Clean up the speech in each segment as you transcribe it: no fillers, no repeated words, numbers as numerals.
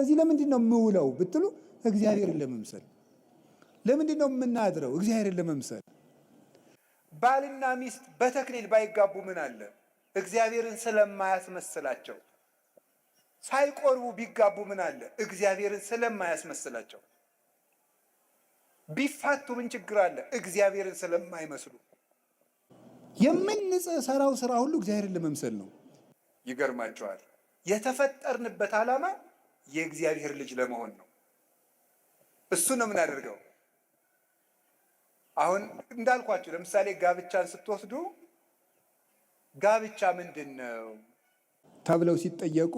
ስለዚህ ለምንድን ነው የምውለው ብትሉ እግዚአብሔርን ለመምሰል። ለምንድን ነው የምናድረው? እግዚአብሔርን ለመምሰል። ባልና ሚስት በተክሊል ባይጋቡ ምን አለ? እግዚአብሔርን ስለማያስመስላቸው። ሳይቆርቡ ቢጋቡ ምን አለ? እግዚአብሔርን ስለማያስመስላቸው። ቢፋቱ ምን ችግር አለ? እግዚአብሔርን ስለማይመስሉ። የምንሰራው ስራ ሁሉ እግዚአብሔርን ለመምሰል ነው። ይገርማቸዋል። የተፈጠርንበት ዓላማ የእግዚአብሔር ልጅ ለመሆን ነው። እሱ ነው የምናደርገው። አሁን እንዳልኳችሁ ለምሳሌ ጋብቻን ስትወስዱ ጋብቻ ምንድን ነው ተብለው ሲጠየቁ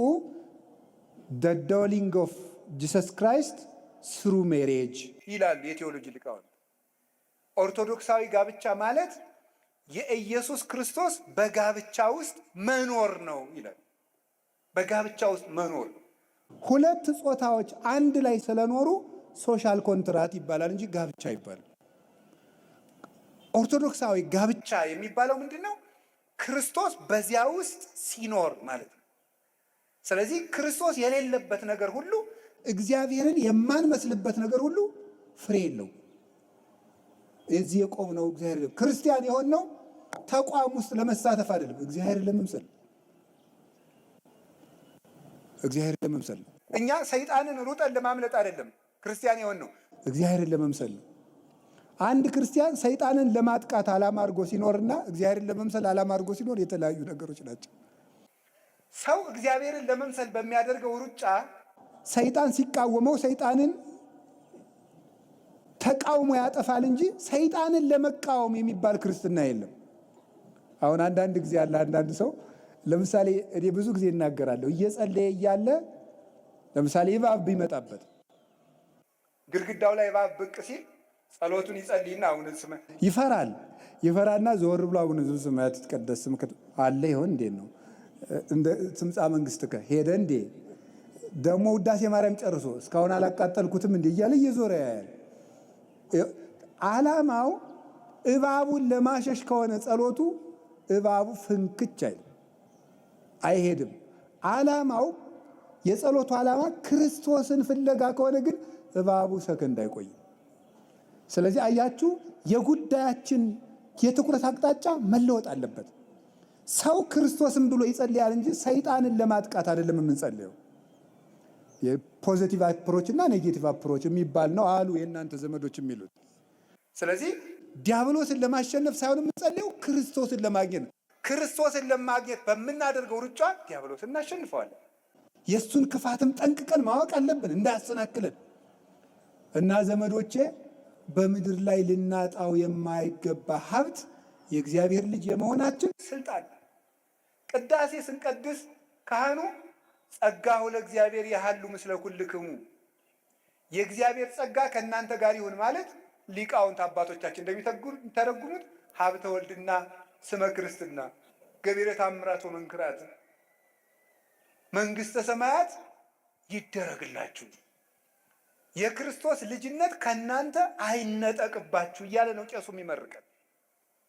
"the dwelling of Jesus Christ through marriage" ይላሉ የቴዎሎጂ ሊቃውንት። ኦርቶዶክሳዊ ጋብቻ ማለት የኢየሱስ ክርስቶስ በጋብቻ ውስጥ መኖር ነው ይላል። በጋብቻ ውስጥ መኖር። ሁለት ጾታዎች አንድ ላይ ስለኖሩ social contract ይባላል እንጂ ጋብቻ አይባልም። ኦርቶዶክሳዊ ጋብቻ ብቻ የሚባለው ምንድን ነው? ክርስቶስ በዚያ ውስጥ ሲኖር ማለት ነው። ስለዚህ ክርስቶስ የሌለበት ነገር ሁሉ፣ እግዚአብሔርን የማንመስልበት ነገር ሁሉ ፍሬ የለው። እዚህ የቆምነው እግዚአብሔር ክርስቲያን የሆንነው ተቋም ውስጥ ለመሳተፍ አይደለም፣ እግዚአብሔርን ለመምሰል፣ እግዚአብሔርን ለመምሰል ነው። እኛ ሰይጣንን ሩጠን ለማምለጥ አይደለም ክርስቲያን የሆንነው፣ እግዚአብሔርን ለመምሰል ነው። አንድ ክርስቲያን ሰይጣንን ለማጥቃት ዓላማ አድርጎ ሲኖርና እግዚአብሔርን ለመምሰል ዓላማ አድርጎ ሲኖር የተለያዩ ነገሮች ናቸው። ሰው እግዚአብሔርን ለመምሰል በሚያደርገው ሩጫ ሰይጣን ሲቃወመው ሰይጣንን ተቃውሞ ያጠፋል እንጂ ሰይጣንን ለመቃወም የሚባል ክርስትና የለም። አሁን አንዳንድ ጊዜ አለ፣ አንዳንድ ሰው ለምሳሌ እኔ ብዙ ጊዜ እናገራለሁ፣ እየጸለየ እያለ ለምሳሌ እባብ ቢመጣበት ግድግዳው ላይ እባብ ብቅ ሲል ጸሎቱን ይጸልይና አቡነ ዘበሰማያት ይፈራል። ይፈራና ዘወር ብሎ አቡነ ዘበሰማያት ይትቀደስ ስምከ አለ ይሆን፣ እንዴት ነው፣ ትምጻእ መንግስትከ ሄደ እንዴ፣ ደግሞ ውዳሴ ማርያም ጨርሶ እስካሁን አላቃጠልኩትም እንዴ እያለ እየዞረ ያያል። ዓላማው እባቡን ለማሸሽ ከሆነ ጸሎቱ እባቡ ፍንክች አይልም፣ አይሄድም። ዓላማው የጸሎቱ ዓላማ ክርስቶስን ፍለጋ ከሆነ ግን እባቡ ሰከንድ አይቆይም። ስለዚህ አያችሁ፣ የጉዳያችን የትኩረት አቅጣጫ መለወጥ አለበት። ሰው ክርስቶስን ብሎ ይጸልያል እንጂ ሰይጣንን ለማጥቃት አይደለም የምንጸልየው። የ positive approach እና negative approach የሚባል ነው አሉ የእናንተ ዘመዶች የሚሉት። ስለዚህ ዲያብሎስን ለማሸነፍ ሳይሆን የምንጸልየው ክርስቶስን ለማግኘት ነው። ክርስቶስን ለማግኘት በምናደርገው ሩጫ ዲያብሎስን እናሸንፈዋለን። የእሱን ክፋትም ጠንቅቀን ማወቅ አለብን እንዳያሰናክለን። እና ዘመዶቼ፣ በምድር ላይ ልናጣው የማይገባ ሀብት የእግዚአብሔር ልጅ የመሆናችን ስልጣን። ቅዳሴ ስንቀድስ ካህኑ ጸጋሁ ለእግዚአብሔር የሃሉ ምስለ ኩልክሙ፣ የእግዚአብሔር ጸጋ ከእናንተ ጋር ይሁን ማለት ሊቃውንት አባቶቻችን እንደሚተረጉሙት ሀብተ ወልድና ስመ ክርስትና ገቢረ ተአምራት ወመንክራት መንግስተ ሰማያት ይደረግላችሁ፣ የክርስቶስ ልጅነት ከእናንተ አይነጠቅባችሁ እያለ ነው ቄሱ የሚመርቀን።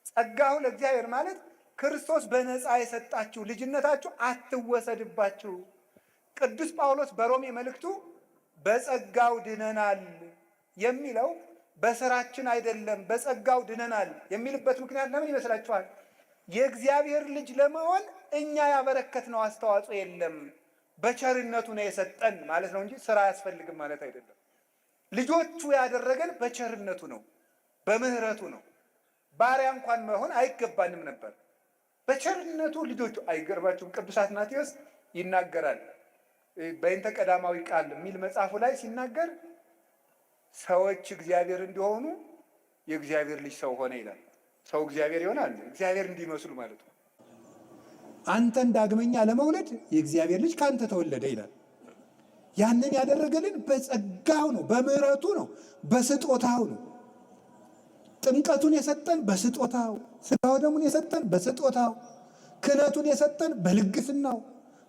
ጸጋሁ ለእግዚአብሔር ማለት ክርስቶስ በነፃ የሰጣችሁ ልጅነታችሁ አትወሰድባችሁ። ቅዱስ ጳውሎስ በሮሜ መልእክቱ በጸጋው ድነናል የሚለው በስራችን አይደለም፣ በጸጋው ድነናል የሚልበት ምክንያት ለምን ይመስላችኋል? የእግዚአብሔር ልጅ ለመሆን እኛ ያበረከትነው አስተዋጽኦ የለም፣ በቸርነቱ ነው የሰጠን ማለት ነው እንጂ ስራ አያስፈልግም ማለት አይደለም። ልጆቹ ያደረገን በቸርነቱ ነው፣ በምህረቱ ነው። ባሪያ እንኳን መሆን አይገባንም ነበር። በቸርነቱ ልጆቹ። አይገርባችሁም? ቅዱስ አትናቴዎስ ይናገራል። በይንተ ቀዳማዊ ቃል የሚል መጽሐፉ ላይ ሲናገር ሰዎች እግዚአብሔር እንዲሆኑ የእግዚአብሔር ልጅ ሰው ሆነ ይላል። ሰው እግዚአብሔር ይሆናል፣ እግዚአብሔር እንዲመስሉ ማለት ነው። አንተን ዳግመኛ ለመውለድ የእግዚአብሔር ልጅ ከአንተ ተወለደ ይላል። ያንን ያደረገልን በጸጋው ነው፣ በምሕረቱ ነው፣ በስጦታው ነው። ጥምቀቱን የሰጠን በስጦታው፣ ሥጋ ወደሙን የሰጠን በስጦታው፣ ክህነቱን የሰጠን በልግስናው፣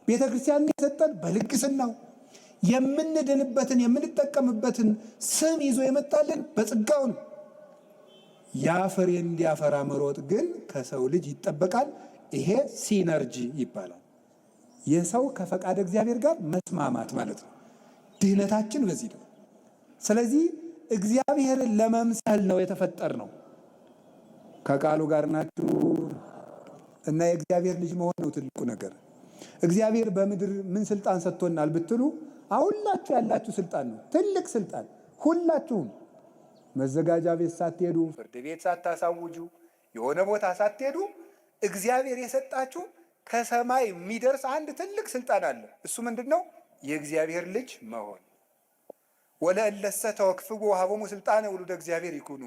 ቤተ ክርስቲያንን የሰጠን በልግስናው፣ የምንድንበትን የምንጠቀምበትን ስም ይዞ የመጣልን በጸጋው ነው። ያ ፍሬ እንዲያፈራ መሮጥ ግን ከሰው ልጅ ይጠበቃል። ይሄ synergy ይባላል። የሰው ከፈቃደ እግዚአብሔር ጋር መስማማት ማለት ነው። ድህነታችን በዚህ ነው። ስለዚህ እግዚአብሔርን ለመምሰል ነው የተፈጠር ነው። ከቃሉ ጋር ናችሁ እና የእግዚአብሔር ልጅ መሆን ነው ትልቁ ነገር። እግዚአብሔር በምድር ምን ስልጣን ሰጥቶናል ብትሉ አሁላችሁ ያላችሁ ስልጣን ነው፣ ትልቅ ስልጣን። ሁላችሁም መዘጋጃ ቤት ሳትሄዱ፣ ፍርድ ቤት ሳታሳውጁ፣ የሆነ ቦታ ሳትሄዱ እግዚአብሔር የሰጣችሁ ከሰማይ የሚደርስ አንድ ትልቅ ስልጣን አለ። እሱ ምንድን ነው? የእግዚአብሔር ልጅ መሆን። ወለእለሰ ተወክፍዎ ወሀቦሙ ስልጣነ ውሉደ እግዚአብሔር ይኩኑ፣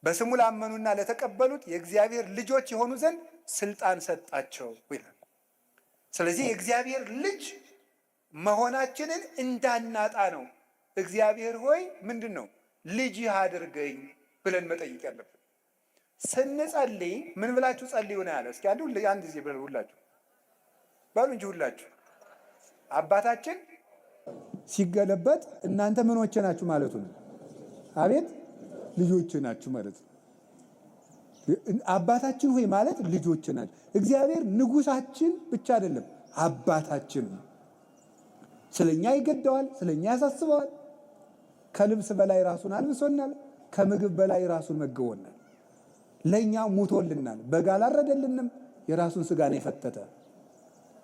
በስሙ ላመኑና ለተቀበሉት የእግዚአብሔር ልጆች የሆኑ ዘንድ ስልጣን ሰጣቸው ይላል። ስለዚህ የእግዚአብሔር ልጅ መሆናችንን እንዳናጣ ነው። እግዚአብሔር ሆይ ምንድን ነው ልጅህ አድርገኝ ብለን መጠየቅ ያለብን። ስንጸልይ ምን ብላችሁ ጸልዩ ነው ያለ? እስኪ አንድ ጊዜ ብለን ሁላችሁ በሉ እንጂ ሁላችሁ አባታችን ሲገለበጥ እናንተ ምኖቼ ናችሁ ማለቱ ነው። አቤት ልጆቼ ናችሁ ማለት ነው። አባታችን ሆይ ማለት ልጆቼ ናችሁ። እግዚአብሔር ንጉሳችን ብቻ አይደለም፣ አባታችን ነው። ስለኛ ይገደዋል፣ ስለኛ ያሳስበዋል። ከልብስ በላይ ራሱን አልብሶናል። ከምግብ በላይ ራሱን መግቦናል። ለኛ ሙቶልናል። በግ አላረደልንም፣ የራሱን ስጋ ነው የፈተተ።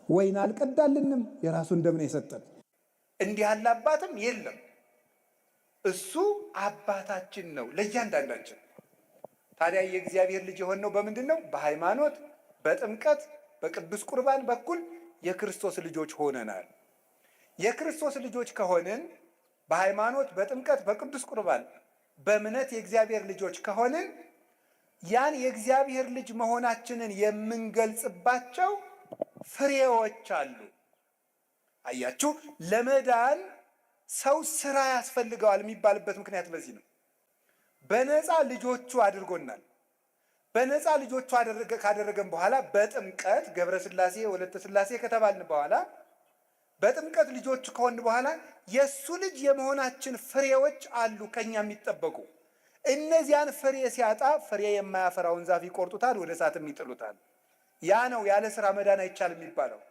ወይን አልቀዳልንም፣ የራሱን ደም ነው የሰጠን። እንዲህ ያለ አባትም የለም። እሱ አባታችን ነው ለእያንዳንዳችን። ታዲያ የእግዚአብሔር ልጅ የሆነው በምንድን ነው? በሃይማኖት፣ በጥምቀት፣ በቅዱስ ቁርባን በኩል የክርስቶስ ልጆች ሆነናል። የክርስቶስ ልጆች ከሆንን በሃይማኖት፣ በጥምቀት፣ በቅዱስ ቁርባን፣ በእምነት የእግዚአብሔር ልጆች ከሆንን ያን የእግዚአብሔር ልጅ መሆናችንን የምንገልጽባቸው ፍሬዎች አሉ። አያችሁ፣ ለመዳን ሰው ስራ ያስፈልገዋል የሚባልበት ምክንያት በዚህ ነው። በነፃ ልጆቹ አድርጎናል። በነፃ ልጆቹ ካደረገን በኋላ በጥምቀት ገብረ ሥላሴ ወለተ ሥላሴ ከተባልን በኋላ በጥምቀት ልጆቹ ከሆን በኋላ የእሱ ልጅ የመሆናችን ፍሬዎች አሉ ከኛ የሚጠበቁ። እነዚያን ፍሬ ሲያጣ ፍሬ የማያፈራውን ዛፍ ይቆርጡታል፣ ወደ እሳትም ይጥሉታል። ያ ነው ያለ ስራ መዳን አይቻልም የሚባለው።